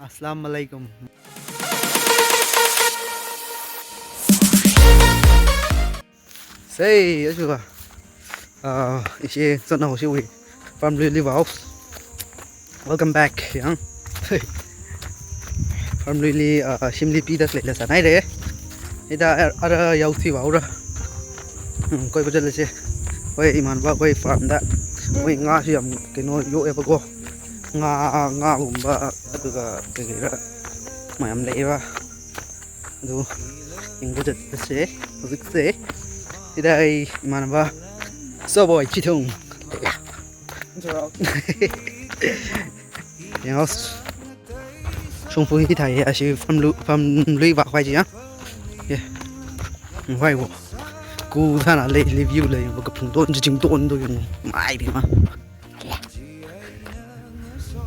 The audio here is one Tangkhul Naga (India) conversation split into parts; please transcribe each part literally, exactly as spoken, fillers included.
Assalamu alaikum. Sei, achuka. Ah, ishi zanaoshiwui farm luili vao. Welcome back, yang. Farm luili, ah, shimli pida leila sānaire. Ida ar-, ara yaosi vaora. Hmm, koi bajal se. Koi imanva koi farm da. Koi ngāshi yam kino yoepako. Ngā, ngāgumba, achuka, kira. Mayam leiva. Adu, yangda zatsei, hujikse. Ida ai imanva. So boy, Chithung. Yang os. Shongfa hi thai, ashi farm lu, farm lui vākhavai chi ya. Ye. Vaiwo. Ku thana lei, lei view lei, kaphung ton, jing ton do yung. Mai di ma.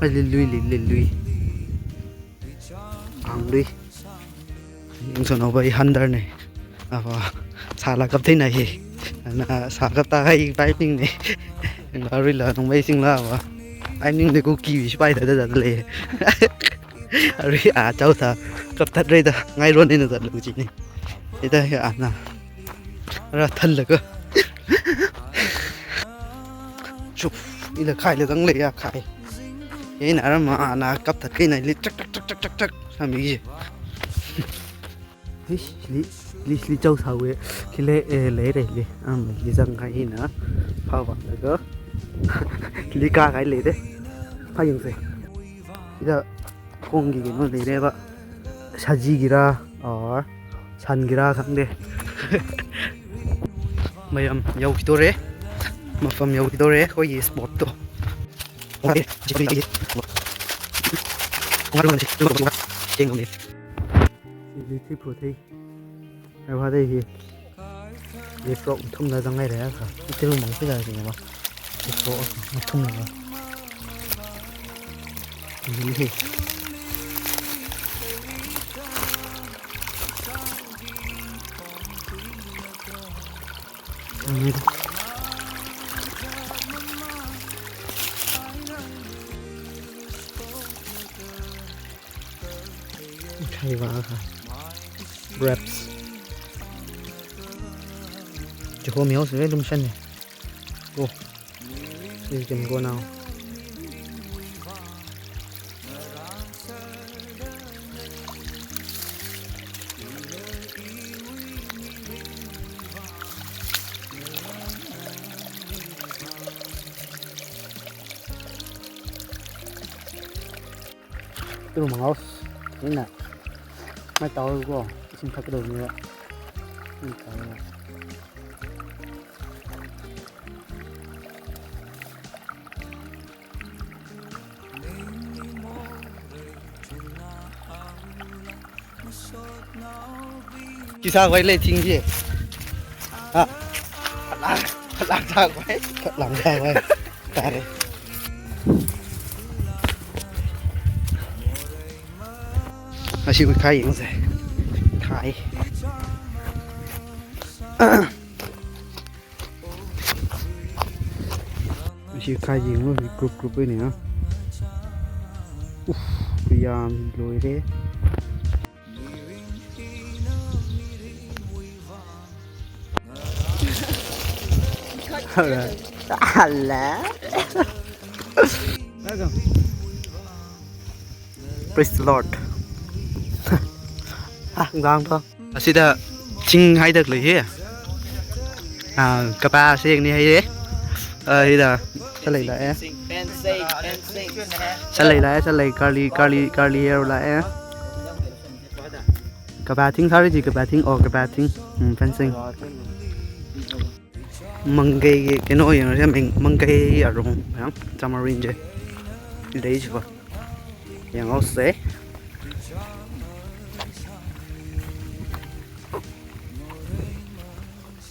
Ai, lei lui, lei, lei lui. Ang lui. Yangso no bai hunter ne. Ava, sāla kaptheina hi. Ana, sā kapta hai paining ne. Ngarila nong bai singla ava. Paining ne ko kiwi sipai da da da le. Ari a chao sa. Kaptat re da. Ngai ron ne na da lu chi ne. Ida ya ana. Ara thal laga. Chup, ila khai la dang le ya khai. Ina ara ma ana kaptat kaina li chak chak chak chak chak chak. Sāmi ji. Hish, li, li, li chao sāwe. Kile, eh, leire li. Am, li zang kaina. Phawa laga. Li ka kai leire. Phayungse. Ida Khongki kino leireva. Saji gira, or san gira khangde. Mayam yaokidore. Mafam yaokidore. Hoi spot to. Sili thi phu thei. Ai, vāda hi. Leapfrog mathumla zangngaire akha. Ithum mang sida singma. Leapfrog mathumla. Hi hi. Khaiva akha. Wraps. Chiho meosi ve lumshan ne. Oh. You can go now. Turu mangaus. Ina. Mai tao ko. Isim thak do ni. Mai tao. Kisa vai le ting je. Ha. Lang, lang sa vai. Lang sa vai. Tare. Ashi khai yangse. Khai. Ashi khai yanglo, group group ne ya. Uff, yam loire. Hala. Hala. Welcome. Praise the Lord. Ah, ngang to. Asida ching haida lei hi. Ah, kapā seng ni hai. Ah, hida. Salai la e. Salai la e, salai curly, curly, curly hair la e. Kapā thing sāri ji, kapā thing, oh, kapā thing. Hmm, fencing. Mangkei, kino yang, mang-, mangkei arong, yang, tamarin je. Lei ji va. Yang ose.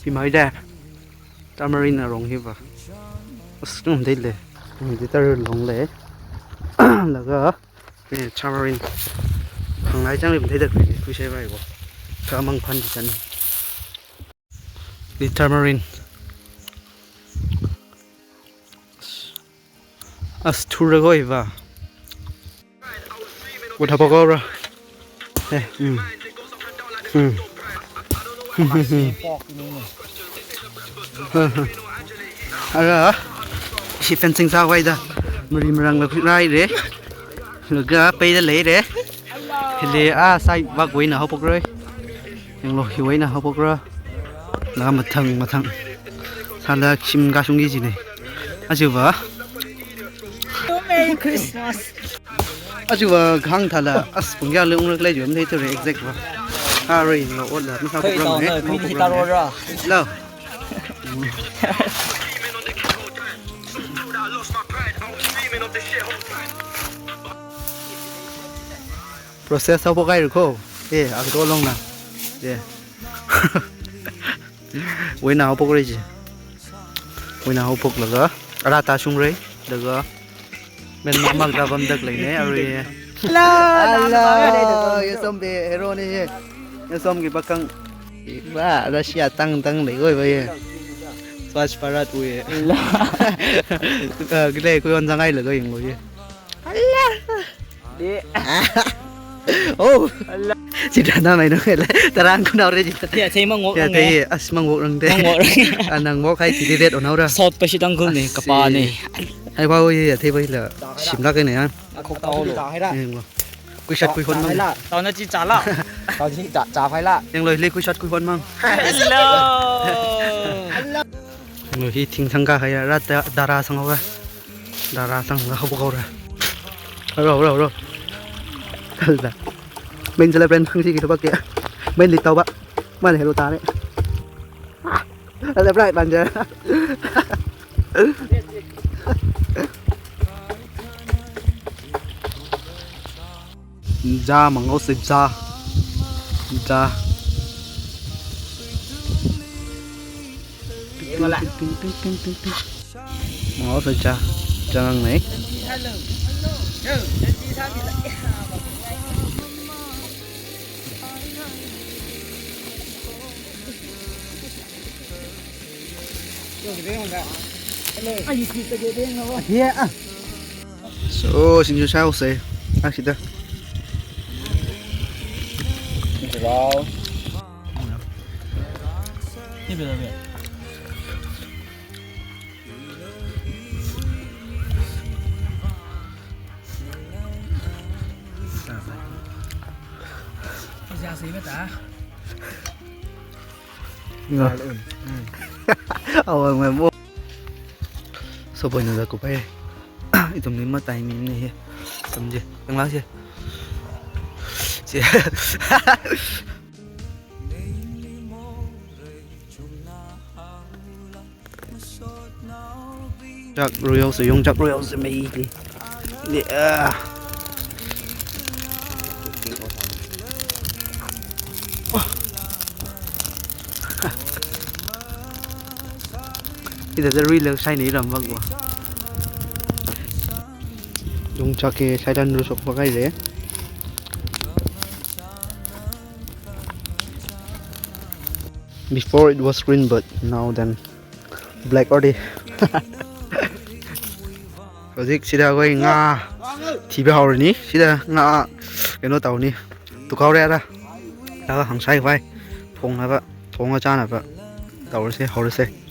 Hi mai de. Tamarin arong hi va. As nung de le. Nung de tar long le. Laga. Eh, tamarin. Khangai chang lim thei dak ni, khuisai vai ko. Khamang phan di chan. Ni tamarin. As thura ko iva. What happened, bro? Eh, mm. Mm. Ara, shi fencing sāhaida. Mari marang la rai re. Laga peida lei re. Hili a sai bak wui eina haophok roi. Yanglu, hiwui eina haophok ra. Laga mathang, mathang. Sāla shim kashungki jine. Achiva. Merry Christmas. Achiva kahāng thāla, as pung kayāli ungrak lei jom thei thura exact va. Arui lo otla, masa khoi program tao he, na, mo khoi program taro he. Ra. Lo. Process haophok kahai ko. Eh, ang to long na. Eh. Wui eina haophok rei ji. Wui eina haophoklaga. Ara ta shung rei. Laga. Men mamak da bamdak lei ne, arui. Hello, hello, hello. Yasom be hero ne ye. Yasom ki bakang. Wa, Russia tang tang lei koi ba ye. Swachh Bharat wui. Hello. Ah, kile kuyon zangai laga yanglu ye. Hello. De. Oh. Chithāna mai no le. Tarang kunao re chithā. Ya, thei mangwok. Ya, rang thei, eh. As mangwok rang de. Mangwok rang. A nang wok hai chili ret onao ra. Sot pa shitang kun ne, as kapa ne. Hai ba oi ya, thei ba la. Shimlak ne ya. Akhok tao lo. Eh, ngo. Kuishat kuihon mang. Tao na chi cha la. Tao chi cha, cha phai la. Yanglu le kuishat kuihon mang. Hello. Yanglu hi thing thang kahai ya, ra da, dara sang haora. Dara sang haophok haora. Ro, ro, ro. Kalda. Main celebrant hangsi ki thubak ke. Main litau ba. Man hero ta ne. Ah, celebrant ban je. Ja, mangau se ja. Ja. Mangau se ja. Ja ngang nei. Yeah. So, singju shao se. Ah, sida. Wow. Nga. Awang mem. So boy na kupai. Ithum ni matai mi ni he. Samje. Tangla se. Se. Chak royal se, yongchak royal se mei li. Li, ah. Ida da rui le shai ni ram bak wa. Yongchak ke shai dan ru sok bakai le. Before it was green, but now then black already. Hojik sida koi nga thiba haorani, sida nga keno taoni. Tukao re ara. Ara hangshai vai. Thong na ba, thong a chana ba. Taorase, haorase.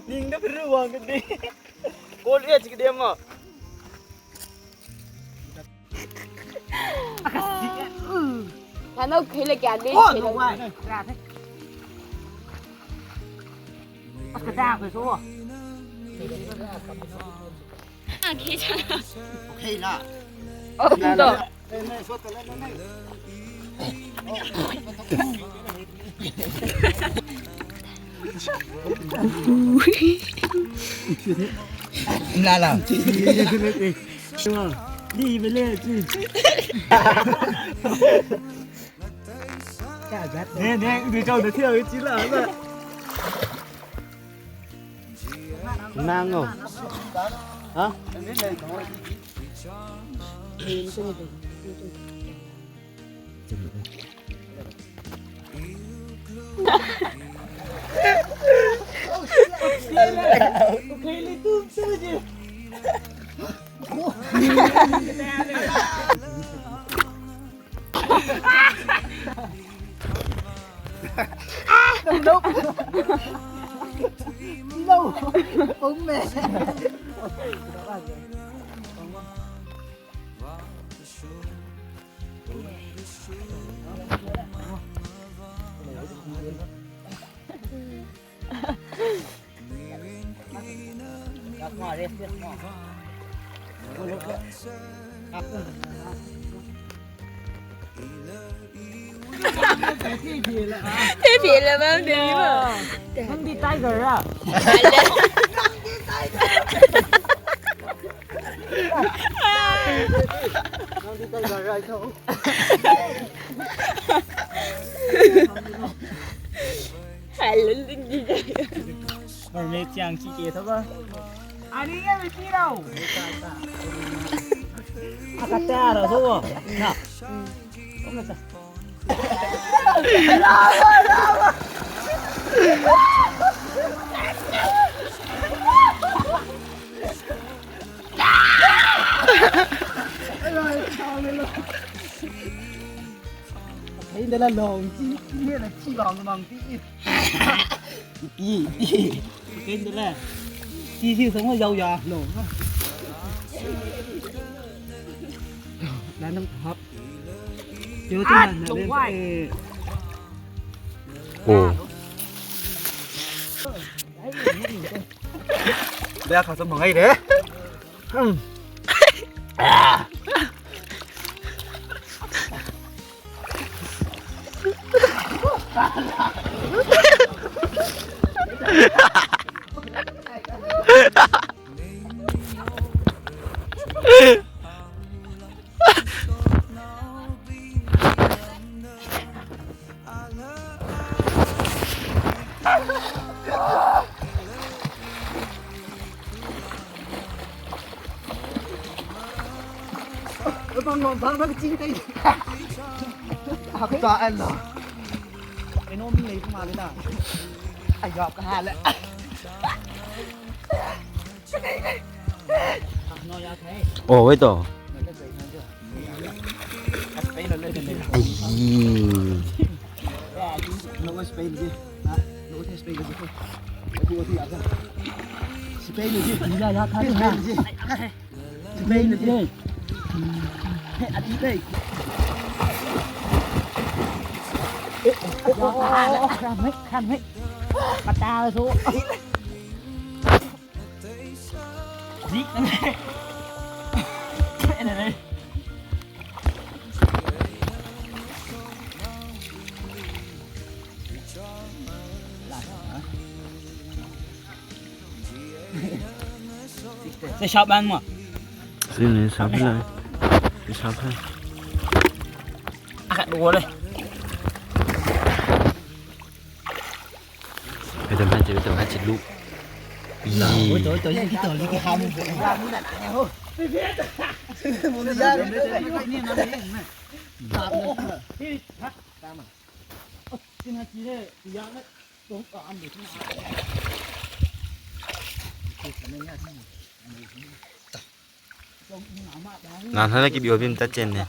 Ning da peru wang kadi. Bol ya chik dia ma. Ano khela kya le Oh, khela. No, why? Aska ta ko so. Okay, chana. Okay, la. Oh, no. Nala. Ni bele chi. Ne, ne, ni chao de thiau chi la la. Nango. Ha? Te phi la bang te phi bang. Nangdi tiger ra? Nangdi tiger ra ito? Hello, Lindy. Mermaid yang chi ke thaba. Ani ya mi chi rao. Aka ta ra so. Na. Ong na ta. Hei, nda la long chi, chi ne la chi long mang chi. Pi, pi. Hei, nda la. Chi chi song yao ya long. La nang hap. Yo tu na, na long wai. Oh. Bia kha song mangai de. Hmm. Ah. Bang long bang bang ching tai. Ak ta an lo. Eno mi lei ma le na. Ai yap ka ha le. Oh, wait to. Ai. Spain. Spain. Spain. Spain. Spain. Spain. Spain. Zik. Ena nei. Sa shap bang ma. Sini shap lai. Shap lai. Akat dua le. Betul hajat, betul hajat lu. Ih. Betul, betul, betul, betul, betul, ham. Nan hana ki biyo bim ta chen ne.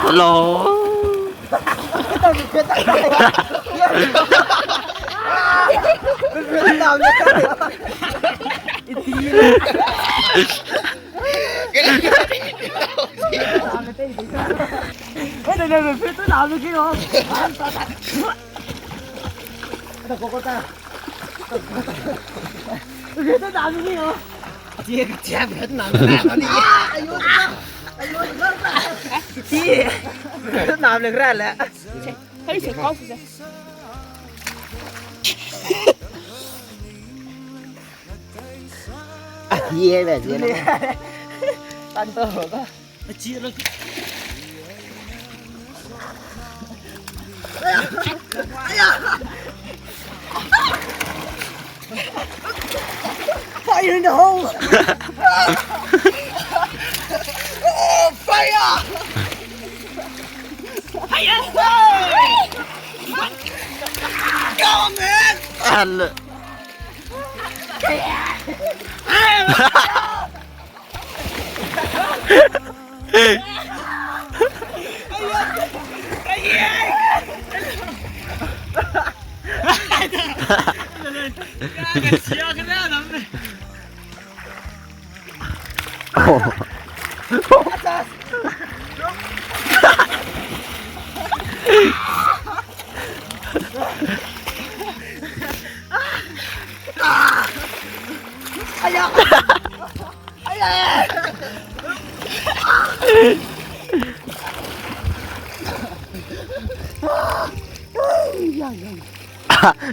Hello. Fire in the hole! Oh, fire! Fire! Go, man!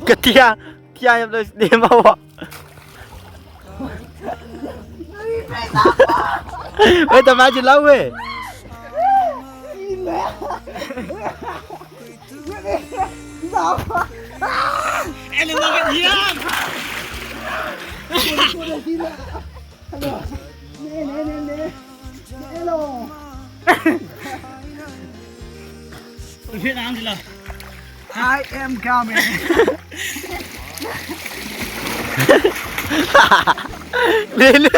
Katia, tia yam lo snem awa. Wei, tamachila wei. Hello. Ne, ne, ne, ne. Hello. I am coming. Lele.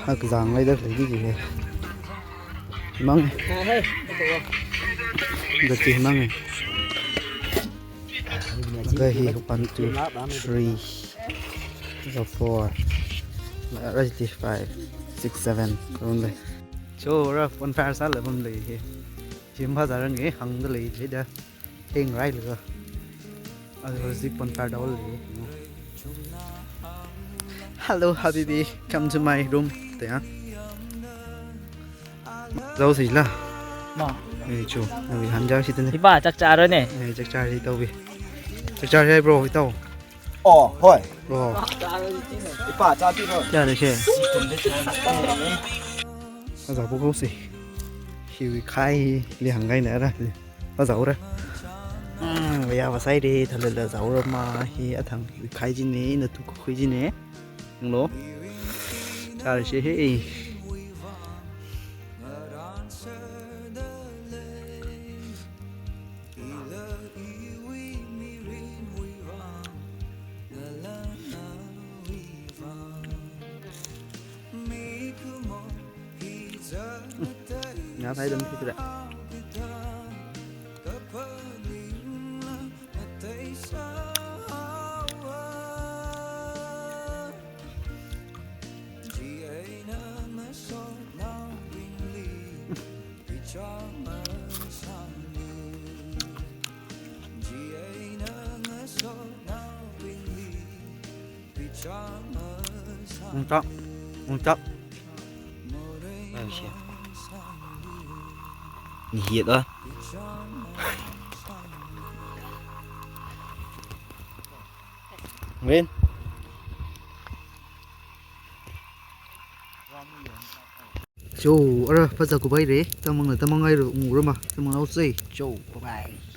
Hakzang ngai da lei di ji he. Mang. Da ji mang. Da hi one, two, three. Da four. Ra ji five, six, seven. Kong lei. Cho ra phone fire sāla bam lei he. Jim phazā rang e hāngda lei he da. Heng rai laga. Adi hozik phone fire da lei. Hello, habibi. Come to my room. Te ya. Zao si la. Ma. Eh, cho. Nawi hanja si tene. Ipa, chak chara ne. Eh, chak chara si tau bi. Chak chara si bro, itau. Oh, hoi. Oh. Ipa, cha ti ro. Ya, de she. Azao bu ko si. Hiwui khai li hāngngai na ra. Azao ra. Hmm, ya ba sai de, thalala zao ra ma, hi athang hiwui khai ji ne, na tu khui ji ne. Lo. Chara she he. Nga phai dam thikra. Ungtak, ungtak. Ai, shit. Ni hiat ah. Ngin. Cho, ara, phazā kubai re, tamang na tamang ai ro, ngu ro ma, tamang au sei. Cho, bye bye.